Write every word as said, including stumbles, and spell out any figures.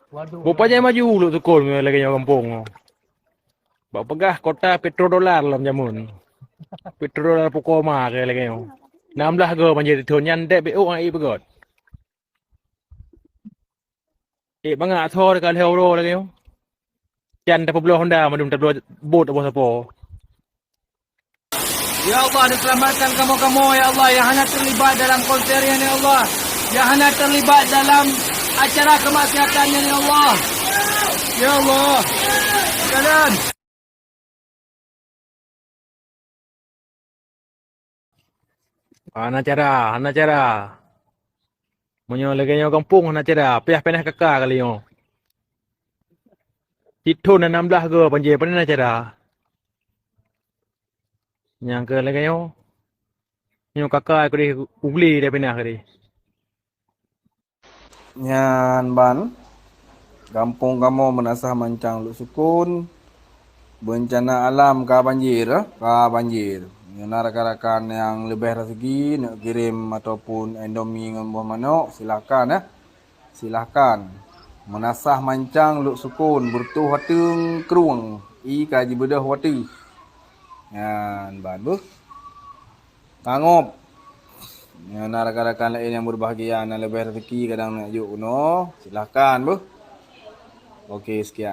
Beu pajan maju Lhoksukon lagèe nyoe gampông. Bak peugah kota petrodolar lam jameun. Petrodolar pukoma keu lagèe nyoe. Nam blaih goe banjir thon nyan dek B O ngon ék peugöt. Ék bangai asoe ka lhèe uroe lagèe nyoe. Can tapeubloe honda mandum tapeubloe bot boh sapo. Ya Allah, diselamatkan kamoe-kamoe, ya Allah, yang hana terlibat dalam konser nyan, ya Allah, yang hana terlibat dalam acara kemaksiatan nyan, ya Allah. Ya Allah. Sekalian. Hana cara, hana cara. Meunyoe lagèe nyoe gampông hana cara, piah pinah kaka kali nyoe. Sithon nam blaih goe banjir, pane na cara. Nyang keu lagèe nyoe, nyoe kaka keudeh u glé deh pinah keudeh. Nyan ban, gampông kamoe Meunasah Mancang Lhoksukon, beuncana alam ka banjir, ka banjir. Nyoe na rakan-rakan nyang leubeh raseuki neuk kirém ataupun Indomie ngon boh manok, silahkan, eh. Silahkan. Meunasah Mancang Lhoksukon, beureutoh ateueng krueng, ie ka jibeudôh watèe. Nyan ban beuh. Tangôb. Nyan na rakan-rakan laén nyang berbahagia, na leubeh raseuki kadang neuk jok keunoe, silahkan beuh. Oke, sekian.